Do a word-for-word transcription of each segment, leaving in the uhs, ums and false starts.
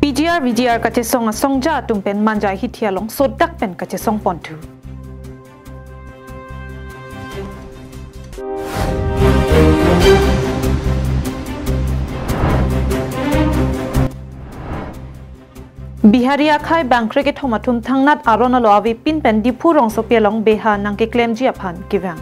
P G R V G R kachesong asongja atum pen Manja hithi along sodak pen kachesong ponthu. Bihari akhei bangkre kethom atum thangnat aron alo avepin pen Diphu rongsopi along beha nangkeklemji aphan kevang.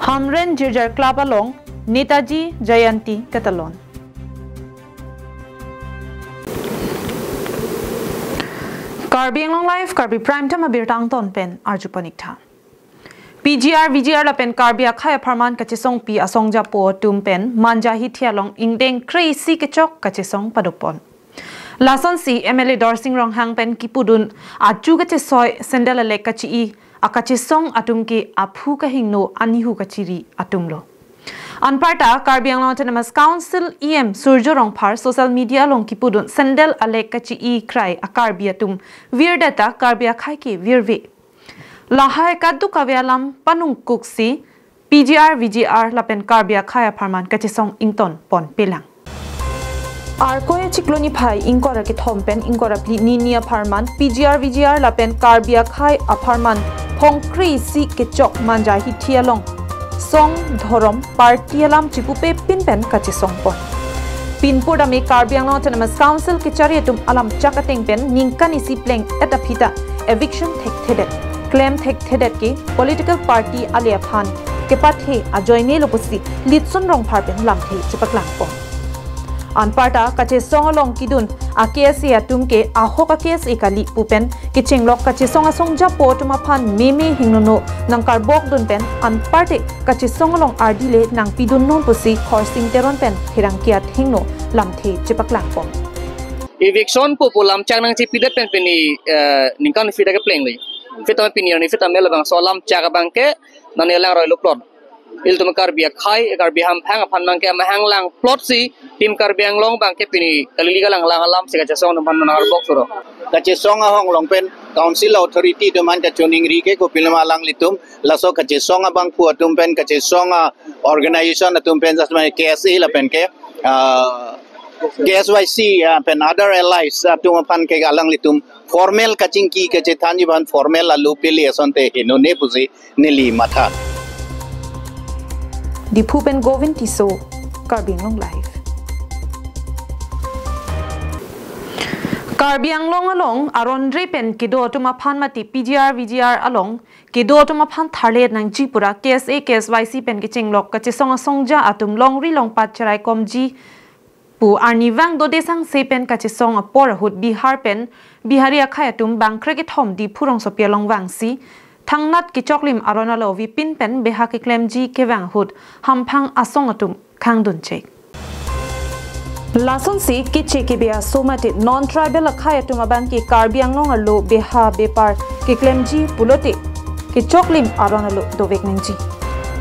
Hamren Girjar Club along Netaji Jayanti ketalon. Karbi Anglong Live, Karbi Prime Time abirta angton pen arju pon ik tha. P G R, V G R lapen Karbi akhei apharman kachesongpi asongjapo atum pen Manja hithi along ingdeng kre-isi kechok kachesong padopon. Lasonsi M L A Dorsing Ronghang pen kipudun achu kachesoi sandal alek kachi-i akachesong atum ke aphu kahingno anihu kachiri atumlo. Anparta Karbi Anglong Autonomous Council E M Surjya Rongphar social media along kipudun sandal alek kachi-i krai a-Karbi atum virdeta Karbi akhei ke virve. Lahai kadokave alam panungkuksi P G R, V G R lapen Karbi akhei apharman kachesong ington ponpelang. Arkoi achiklo niphai ingkoi ra kethom pen ingkoi ra phli nini apharman P G R, V G R lapen Karbi akhei apharman phongkre-isi kechok Manja hithi along song, dhorom, party alam chipupepin pen kachesong pon. Pinpur dame Karbi Anglong Autonomous Council kechari atum alam chak ateng pen ningkan isi pleng-et aphi ta eviction thekthedet, klem thekthedet ke political party ale aphan kepathe ajoinelo pusi Litson Rongphar pen lamthe chepaklang pon. Anparta kachesong along kidun a-K S A atum ke ahok a-K S A kali pu pen kechenglok kachesong asongjapo atum aphan meme hingnono nangkarbokdun pen anparte kachesong along ardi le nangpidunnon pusi Khorsing Teron pen pherangke athengno lamthe chepaklang pon. Eviction pu pu lamchak nangchipidet pen pini, eh, ningkan phita kepleng le. Phita pini arni phita me labangso lamchak abang ke nani alangroi lo plot. Ilitum Karbi akhei, Karbi hamphang aphan abang ke amahang lang plot si Team Karbi Anglong abang ke pini kali-kali lang lang alam si kachesong atum aphan nangkarbok suro. Kachesong ahong along pen Council authority atum aphan kachiningri ke kopilo ma alanglitum laso kachesong abangphu atum pen kachesong a-organization atum pen just ma K S A lapen ke, ah, K S Y C, ah, pen other allies atum aphan ke alanglitum formal kachingki kachethanji aphan formal alo pili asonte hinone pusi neli matha. Diphu pen Govind Tisso, Karbi Anglong Live. Karbi Anglong along aron re pen kedo atum aphan mate P G R V G R along kedo atum aphan tharlet nangji pura K S A, K S Y C pen kechenglok kachesong asongja atum longri longpat cheraikomji pu arnivang dode sangse pen kachesong apor ahut Bihar pen Bihari akhei atum bangkre kethom Diphu rongsopi along vangsi thangnat kechoklim aron alo avepin pen beha keklemji kevang ahut hamphang asong atum khangdun chek. Lasonsi keche kebe aso mate non-tribal akhei atum abang ke Karbi Anglong arlo beha bepar keklemji pulote kechoklim aron alo dovek nangji.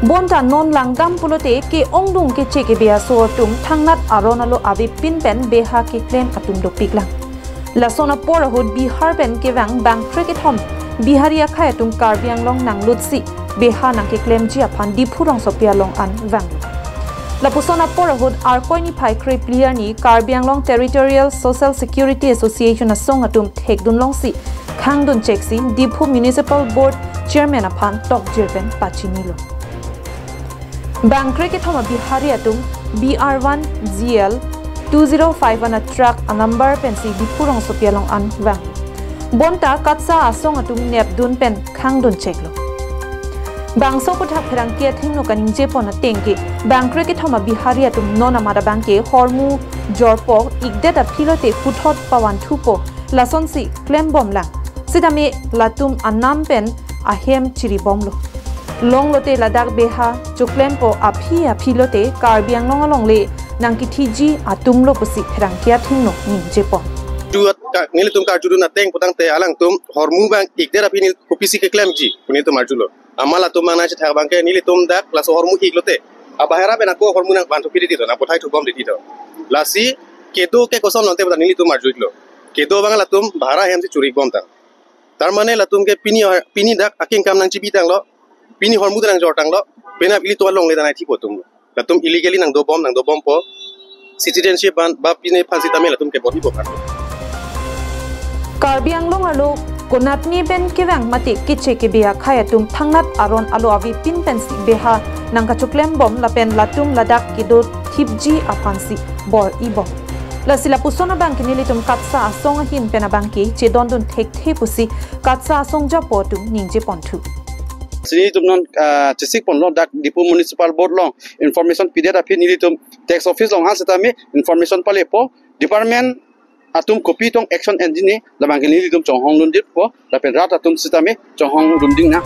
Bonta non langdam pulote ke-ongdung keche kebe aso atum thangnat aron alo avepin pen beha keklem atum dopiklang. Lason apor ahut Bihar pen kevang bangkre kethom Bihari akhei atum Karbi Anglong nanglutsi beha nangkeklemji aphan Diphu rongsopi along an vanglo. Lapuson apor ahut Arkoi niphai krephli arni Karbi Anglong Territorial Social Security Association asong atum thekdunlongsi khangdun cheksi Diphu Municipal Board Chairman aphan tokjir pen pachinilo. Bangkre kethom a-Bihari atum B R one G L two zero five one a-truck a-number pensi Diphu rongsopi along an vang. Bonta KATSA asong atum nepdun pen khangdun cheklo. Bangso aphuthak pherangke athengno kaningjepon ateng ke bangkre kethom a-Bihari atum non amat abang ke hormu jorpo ikdet aphi lote puthot pavanthupo lasonsi klembomlang. Sitame latum anam pen ahem chiribomlo. Longlote ladak beha choklempo aphi aphi lote Karbi Anglong alongle nangkithiji atumlo pusi pherangke athengno ningjepon. Juat ka, nelitum karjudun ateng putangte alangtum hormu abang ikdet aphi neli kopisi keklemji pu nelitum arjulo. Amat latum abang nangchethak abang ke nelitum dak laso hormu iklote Abahera pen ako ahormu nangvanthu pidetji to, nangpathai thubomdetji to. Lasi kedo ke koson lote bata nelitum arjuiklo. Kedo abang latum bahera ahemsi churibomtang. Tar mane latum ke pini, pini dak akengkam nangchibitanglo. Pini ahormu ta nangjortanglo. Penap ilitum alongle ta nangthipo atum. Latum illegally nangdobom, nangdobompo. Citizenship ban ba pine aphan sitame latum kebor-ipo aphan. Karbi Anglong arlo konatne pen kevang mate keche kebe akhei atum thangnat aron alo avepin pensi beha nangkachoklembom lapen latum ladak kedothipji aphansi bor-ibom. Lasi lapuson abangke nelitum KATSA asong ahin pen abangke chedondun thekthe pusi KATSA asong japo atum ningjeponthu. Si nelitum non, ah, chesikponlo, dak Diphu Municipal Board along information pidet aphi nelitum tax office along an sitame information palepo, department atum kopi tong action enji ne labangke nelitum chonghongdundetpo, lapen rat atum sitame chonghongdunding nang.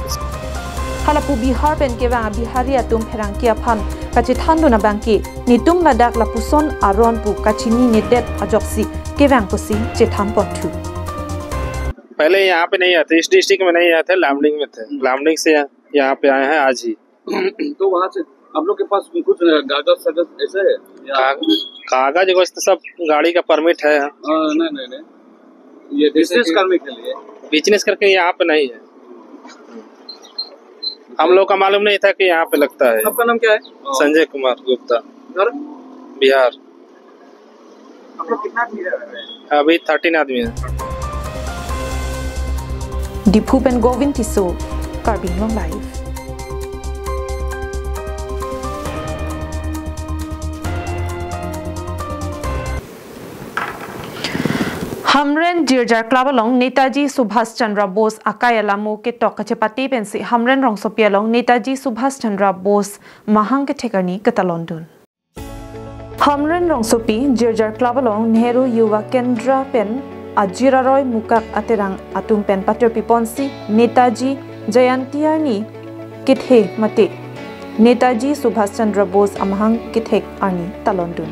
Halapu Bihar pen kevang Bihari atum pherangke aphan kachethandun abangke netum ladak lapuson aron pu kachininedet ajoksi kevang pusi chethanponthu. पहले यहाँ पे नहीं आते, इस डिस्ट्रिक्ट में नहीं आते, लामडिंग में थे। लामडिंग से यहाँ, यहाँ पे आए हैं आज ही। तो वहाँ से आप लोग के पास कुछ कागज सागज ऐसे है या? काग-, कागज वगैरह तो सब गाड़ी का परमिट है। हाँ, नहीं, नहीं, नहीं, ये जैसे बिजनेस कि करने के लिए। बिजनेस करके यहाँ पे नहीं है। हम लोग का मालूम नहीं था कि यहाँ पे लगता है। आपका नाम क्या है? संजय कुमार गुप्ता। घर? बिहार। आप लोग कितना आदमी रह रहे हैं? अभी थर्टीन आदमी है। Diphu pen Govind Tisso, Karbi Anglong Live. Hamren Jirjar Club along Netaji Subhash Chandra Bose akai alamo ketok kachepate pensi Hamren rongsopi along Netaji Subhash Chandra Bose mahang kethek arni ketalondun. Hamren rongsopi Jirjar Club along Nehru Yuva Kendra pen ajir aroi mukak aterang atum pen patirpiponsi Netaji Jayanti arni kethe mate Netaji Subhash Chandra Bose amahang kethek arni talondun.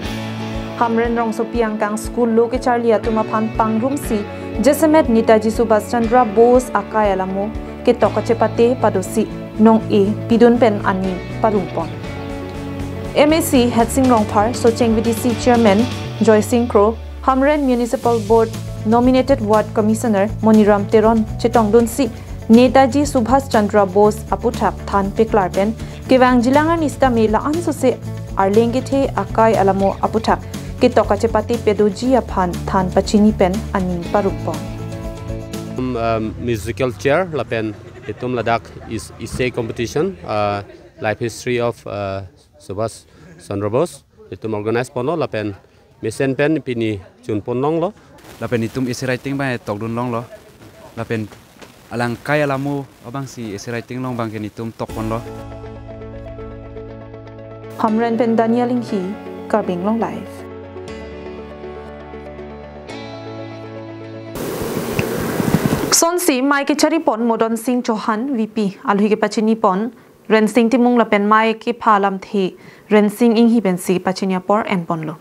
Hamren rongsopi angkang school lo kecharli atum aphan pangrumsi jasemet Netaji Subhash Chandra Bose akai alamo ketok kachepate padosi nong-e pidun pen aning parongpon. M A C Headsing Rongphar, Socheng V D C Chairman Joysing Kro, Hamren Municipal Board Nominated Ward Commissioner Moniram Teron chetongdunsi Netaji Subhash Chandra Bose aputhak than peklar pen kevangjilang arni sitame la-an sose arleng kethe akai alamo aputhak ketok kachepate padoji aphan than pachini pen aning parongpon. Um, um, musical chair lapen itum ladak is essay competition, uh, life history of, uh, Subhash Chandra Bose. Itum organize ponlo lapen mesen pen pini chunpon longlo. Lapen itum essay writing abang tokdun longlo. Lapen alangkai alamo abangsi essay writing along abangke netum tokponlo. Hamren pen Daniel Inghi, Karbi Anglong Live. Sonsi mei kecharipon Modon Singh Chauhan V P, alui kepachinipon Rensing Timung lapen mei kepha alamthe Rensing Inghi pensi pachini apor enponlo.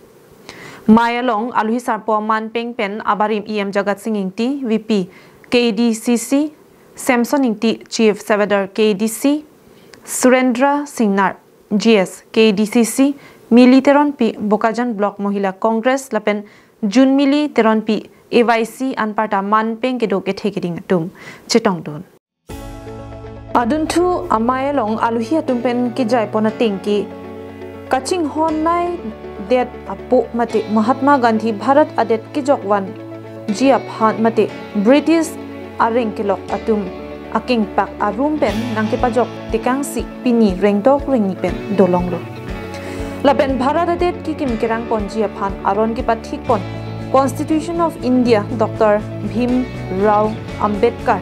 Mei along alui sarpo Manpeng pen abarim E M Jagat Singh Ingti, V P K D C C, Samson Ingti, Chief Secretary K D C, Surendra Singnar, G S K D C C, Mili Teronpi, Bokajan Block Mohila Congress lapen Junmili Teronpi, A Y C anparta Manpeng kedo kethe keding atum chetongdun. Adunthu amei along aluhi atum pen kejaipon atengke kachinghon naidet apo mate Mahatma Gandhi Bharat adet kejok vanji aphan mate British areng kelok atum akengpak arum pen nangkepajok tekangsi pini rengdok rengni pen dolonglo. Lapen Bharat adet kekim kerangponji aphan aron kepathikpon Constitution of India Doctor Bhim Rao Ambedkar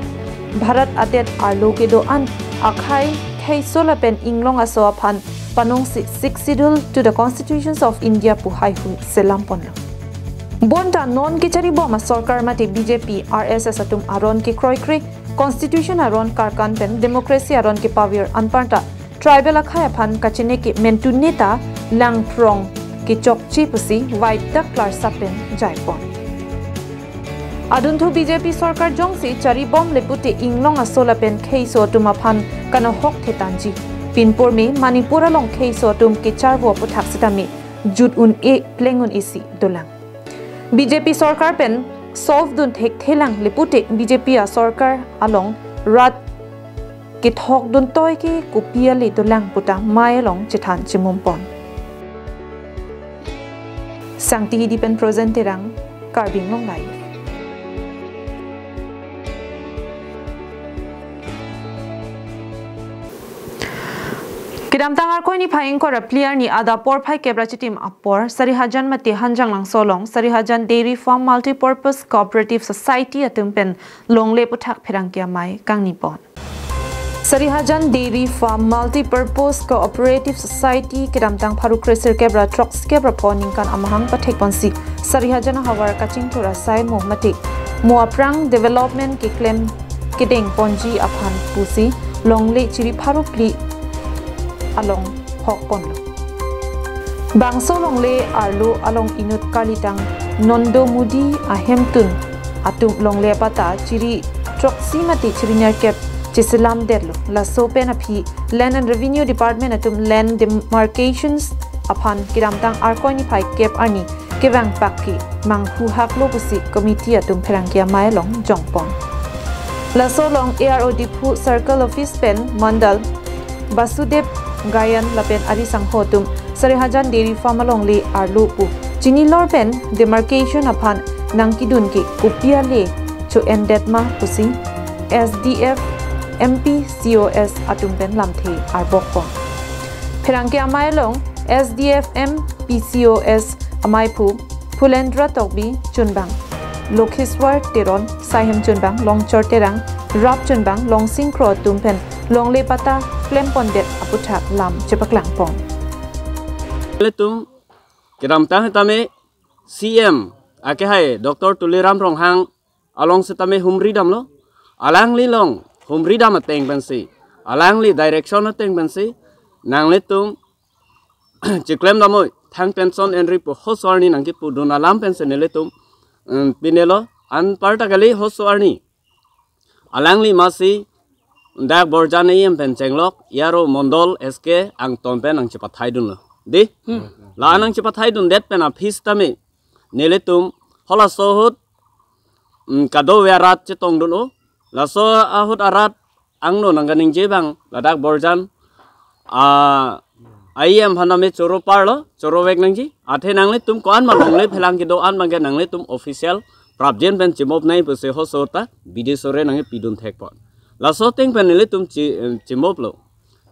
Bharat adet arlo kedo-an akhei kheiso lapen inglong aso aphan panongsi Sixth Schedule to the Constitutions of India pu haihui selamponlo. Bonta non kecharibom asorkar mate B J P, R S S atum aron kekroikre, Constitution aron karkan pen democracy aron kepavir anparta tribal akhei aphan kachene ke mentu neta langprong kechokche pusi vaidak klarsap pen jaipon. Adunthu B J P sorkar jongsi charibomle pute inglong aso lapen kheiso atum aphan kanohok thetanji. Pinpur me Manipur along kheiso atum kecharvo aphuthak sitame jut un-e pleng un-e si dolang. B J P sorkar pen solve dun thekthelang lepute B J P asorkar along rat kethok dun toi ke kopi ale dolang puta amei along chethan chimum pon. Sangti Hidi pen Projen Terang, Karbi Anglong Live. Kedamtang Arkoi niphai ingkoi ra phli arni adap porphai kep ra chitim apor, Sarihajan mate Hanjanglangso along Sarihajan Dairy Farm Multipurpose Cooperative Society atum pen longle aphuthak pherangke amei kangni pon. Sarihajan Dairy Farm Multipurpose Cooperative Society kedamtang pharo kre sirkep ra throksi kep ra pho ningkan amahang pathek ponsi Sarihajan ahavar kachingthur asai mo mate mo aphrang development keklem kedeng ponji aphan pusi longle chiri pharo phli along hok ponlo. Bangso longle arlo along inut kalitang Nondo Modi ahemtun atum longle apatta chiri throksi mate chiri nerkep cheselam detlo. Laso pen aphi Land and Revenue Department atum land demarcations aphan kedamtang Arkoi niphai kep arni kevang pak ke manghu haklo pusi committee atum pherangke amei along jongpon. Laso along A R O Diphu Circle Office pen Mandal Basudev Gayan lapen ari sangho atum Sarihajan Dairy Farm alongle arlo pu chinilor pen demarcation aphan nangkedun ke kopi ale cho-endet ma pusi S D F M P C O S atum pen lamthe arbok pon. Pherangke amei along S D F M P C O S ameiphu Phulendra Tokbi chunbang, Lokheswar Teron, Saihem chunbang, Longchor Terang, Rap chunbang, Longsing Kro atum pen longle apatta klempondet aphuthak lam chepaklang pon. Ilitum kedamtang tame C M akehai Doctor Tuliram Ronghang along sitame humri damlo. Alangli along humri dam ateng pensi, alangli direction ateng pensi nanglitum chiklem damnoi, thang pension enri pu hoso arni nangkepudun alam pensi nelitum, em, pinelo. Anparta kali, hoso arni alangli masi dak Borjan A M pen chenglok Yaro Mondol S K Angton pen nangchepathai dunlo. Di? Hmm. La nangchepathai dundet pen aphi sitame nelitum halaso ahut, mm, kadokave arat chetong dun-o. Laso ahut arat angno nangkaningje abang ladak Borjan, ah, A M aphan tame choro parlo, choro vek nangji. Athe nanglitum ko-an ma longle phelang kedo-an abangke nanglitum official prapjin pen chimop nangji pusi hoso ta bidi sore nangkepidun thek pon. Laso ateng pen nelitum chi-, eh, chimoplo.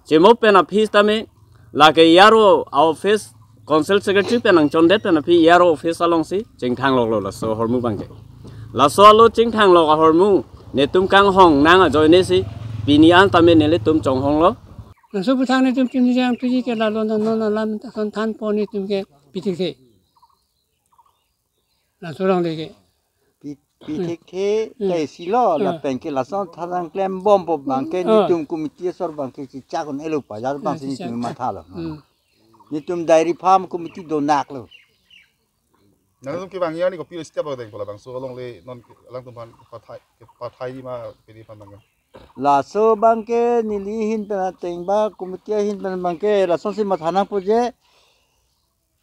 Chimop pen aphi sitame lake Yaro a-office, Council Secretary pen nangchondet pen aphi Yaro office alongsi chingthang loklo laso ahormu abangke. Laso alo chingthang lok ahormu netum kanghong nang ajoine si pini an tame nelitum chonghonglo. Laso aphuthak netum chimni jang tuji ke lalo na non alam ta son than pon netum ke pitik the. Laso alongle ke. Pi-, pitik the, hmm, ta isi lo, hmm, lapen ke lason tharang klembompo abangke, hmm, netum committee asor abangke chichak un-elo, pajar abangsi, hmm, chichak, netum mathalo. Hmm. Netum dairy farm committee donaklo. Nangtum kevang arni kopi step abang deng pola bangso alongle non alangtum aphan pathai, pathai ma pini aphan abang. Laso abangke neli ahin pen ateng ba committee ahin pen abangke lasonsi matha nangpo je,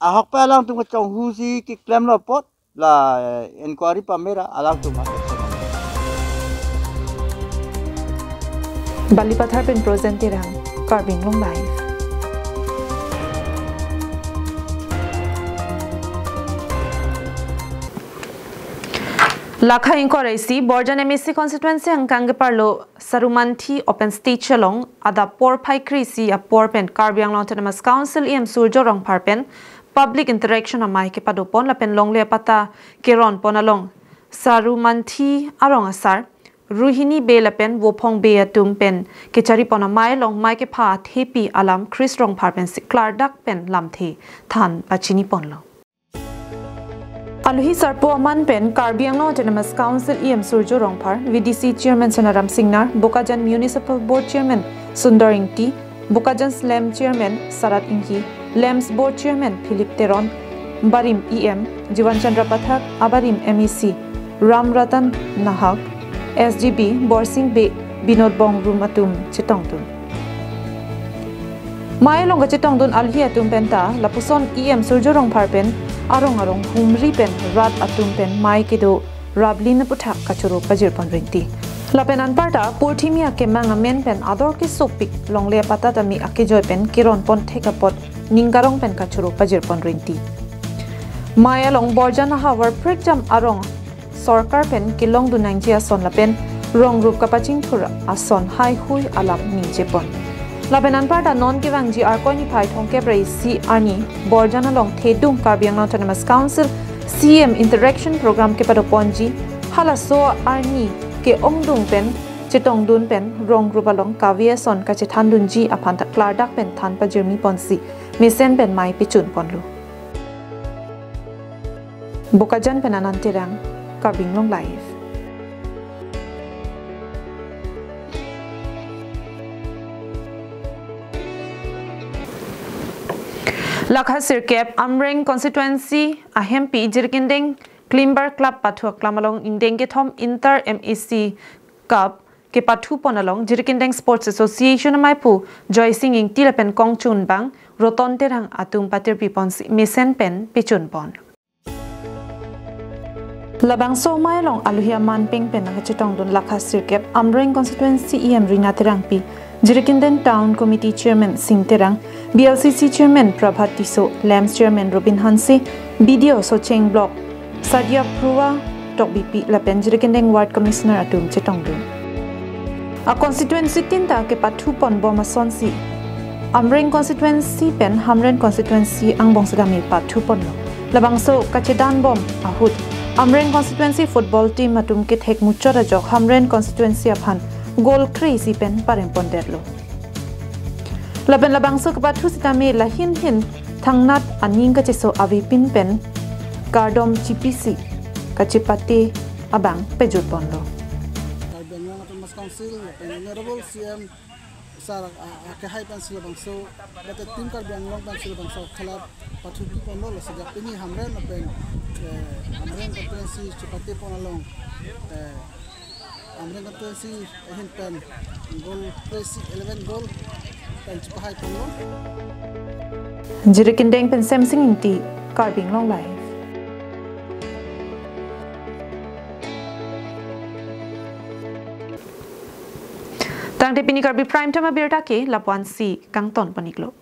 ahokpet alangtum kachonghu si keklemlo apot la, eh, inquiry pamera alangtum action. Balipathar pen Projen Terang, Karbi Anglong Live. Lakha ingkoi ra isi Borjan M A C constituency angkang keparlo Sarumanthi open stage along adap porphai kre-isi apor pen Karbi Anglong Autonomous Council E M Surjya Rongphar pen public interaction amei kepadopon lapen longle apatta keronpon along Sarumanthi arong asar Ruhini Bey lapen Vophong Bey atum pen kecharipon amei along mei kepha athepi alam Chris Rongphar pensi klardak pen lamthe than pachiniponlo. Alohi sarpo aman pen Karbi Anglong Autonomous Council E M Surjya Rongphar, V D C Chairman Sonaram Singnar, Bokajan Municipal Board Chairman Sundar Ingti, Bokajan Slum Chairman Sarat Inghi, LAMPS Board Chairman Philip Teron, Barim E M Jiwan Chandra Pathak, Abarim M A C Ram Ratan Nahak, S G B Borsing Bey, Binod Bongrung atum chetongdun. Mei along kachetongdun alhi atum penta lapuson E M Surjya Rongphar pen arong arong humri pen rat atum pen mei kedo raplin aputhak kachoro pajirpon rinti. Lapen anparta purthimi akemang amen pen ador kesopik longle apatta tame akejoi pen keronpon thek apot ning karong pen kachoro pajirpon rinti. Mei along Borjan ahavar prekjam arong sorkar pen kelongdun nangji ason lapen rong rup kapachingthur ason haihui alam ningjepon. Lapen anparta non kevangji Arkoi niphai thomkep ra isi arni Borjan along Thedung Karbi Anglong Autonomous Council C M Interaction Program kepadoponji, halaso arni ke-ongdung pen chetongdun pen rong rup along kave ason kachethandunji aphan ta klardak pen than pajirmi ponsi mesen pen mei pechun ponlo. Bokajan pen Anand Terang, Karbi Anglong Live. Lakha sirkep Amreng constituency ahempi Jirikindeng Climber Club pathu aklam along ingdeng kethom Inter M A C Cup kepathupon along Jirikindeng Sports Association amaipu Joysing Ingti lapen kongchunbang Roton Terang atum patirpiponsi mesen pen pechunpon. Labangso mei along aluhia manpeng pen nangkachetongdun lakha sirkep Amreng constituency E M Rina Terangpi, Jirikindeng Town Committee Chairman Sing Terang, B L C C Chairman Prabhat Tisso, LAMPS Chairman Robin Hanse, B D O Socheng Block Sadia Pruwa Tokbipi lapen Jirikindeng Ward Commissioner atum chetongdun. A constituency tinta kepathuponbom asonsi Amreng constituency pen Hamren constituency angbong sitame pathuponlo. Labangso kachedanbom ahut Amreng constituency football team atum kethek muchot ajok Hamren constituency aphan goal kre-isi pen parempondetlo. Lapen labangso kepathu sitame lahin hin thangnat aning kacheso avepin pen kardom chipisi kachepate abang pejutponlo. Karbi Anglong Autonomous Council lapen Honorable C M Sir a, a, akehai pensi labangso, lapen Team Karbi Anglong pensi labangso akhalat pathupiponlo, laso ajak pini Hamren lapen, eh, Hamren constituency chepatepon along, eh, Hamren constituency ahin pen goal kre-isi, eleven goal pen chepahaiponlo. Jirikindeng pen Semsing Ingti, Karbi Anglong Live. Tangte pini Karbi Prime Time abirta ke lapu-ansi kangtonpon-iklo.